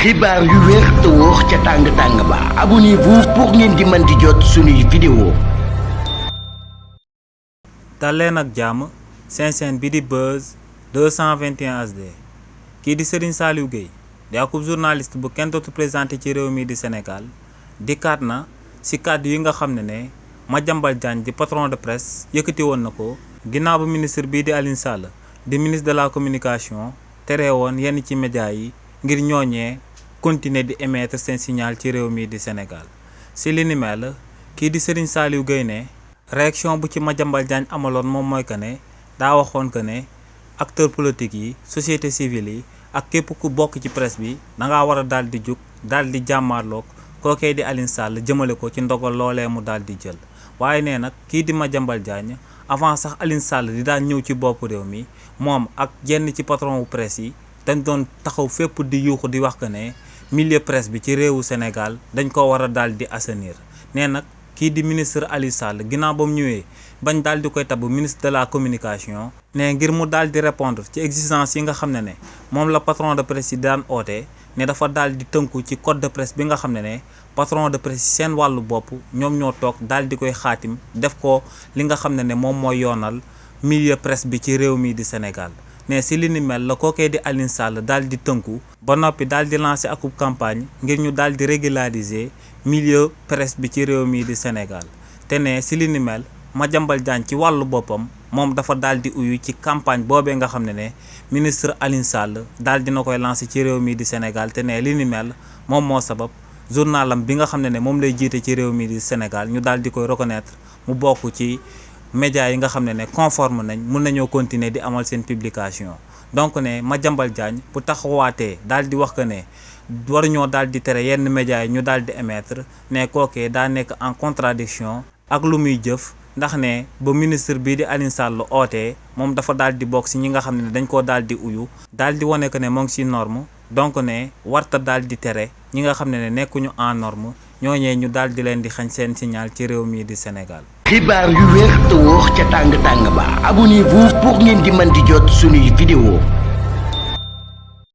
xibaar yu wér te wóor ca tàng-tàng ba abonnez-vous pour ngeen di mën di jot suñuy vidéo. daleen ak jàmm seen chaîne bi di Buzz 221 HD kii di Serigne Saliou Gueye di akub journaliste bu kenn dootu présenté ci réew mi di Sénégal dikkaat na ci kàddu yi nga xam ne Madiambal Diagne di patron de presse yëkkati woon na ko ginnaaw bu ministre bii di Alioune Sall di ministre de la communication tere woon yenn ci média yi ngir ñooñee continuer di émettre seen signal ci réew mi di Sénégal ci li ni mel kii di Serigne Saliou Gueye ne réaction bu ci Madiambal Diagne amaloon moom mooy que ne daa waxoon que ne acteurs politiques yi société civile yi ak képp ku bokk ci presse bi dangaa war a daal di jug daal di jàmmaarloog kookee di Alioune Sall jëmale ko ci ndogal loolee mu daal di jël waaye nee nag kii di Madiambal Diagne avant sax Alioune Sall di daan ñëw ci bopp réew mi moom ak jenn ci patron wu presse yi dañ doon taxaw fépp di yuuxu di wax que ne milieu presse bi ci réewu Sénégal dañ ko war a daal di assainir nee nag kii di ministre Aliou Sall ginnaaw ba mu ñëwee bañ daal di koy tabb ministre de la communication ne ngir mu daal di répondre ci exigence yi nga xam ne moom la patron de presse yi daan oote ne dafa daal di tënku ci code de presse bi nga xam ne patron de presse yi seen wàllu bopp ñoom ñoo toog daal di koy xaatim def ko li nga xam ne moom mooy yoonal milieu presse bi ci réew mi di Sénégal ne si li ni mel la kookee di Alioune Sall daal di tënku ba noppi daal di lancer akub campagne ngir ñu daal di régulariser milieu presse bi ci réew mi di Sénégal te ne si li ni mel Madiambal Diagne ci wàllu boppam moom dafa daal di uyu ci campagne boobee nga xam ne ministre Alioune Sall daal dina koy lancer ci réew mi di Sénégal te ne li ni mel moom moo sabab journalam bi nga xam ne moom lay jiite ci réew mi di Sénégal ñu daal di koy reconnaître mu bokk ci médias yi nga xam ne conforme nañ mun nañoo continuer di amal seen publication donc ne Madiambal Diagne bu taxawaatee daal di wax que ne waruñoo daal di tere yenn médias yi ñu daal di émettre ne kookee daa nekk en contradiction ak lu muy jëf ndax ne ba ministre bii di Alioune Sall ootee moom dafa daal di bokk si ñi nga xam ne dañ koo daal di uyu daal di wane que ne moo ngi si norme donc ne warta daal di tere ñi nga xam ne nekkuñu en norme ñooñee ñu daal di leen di xañ seen signal ci réew mii di Sénégal. xibaar yu wér te wóor ca tàng-tàng ba abonnez-vous pour ngeen di mën di jot suñuy vidéo.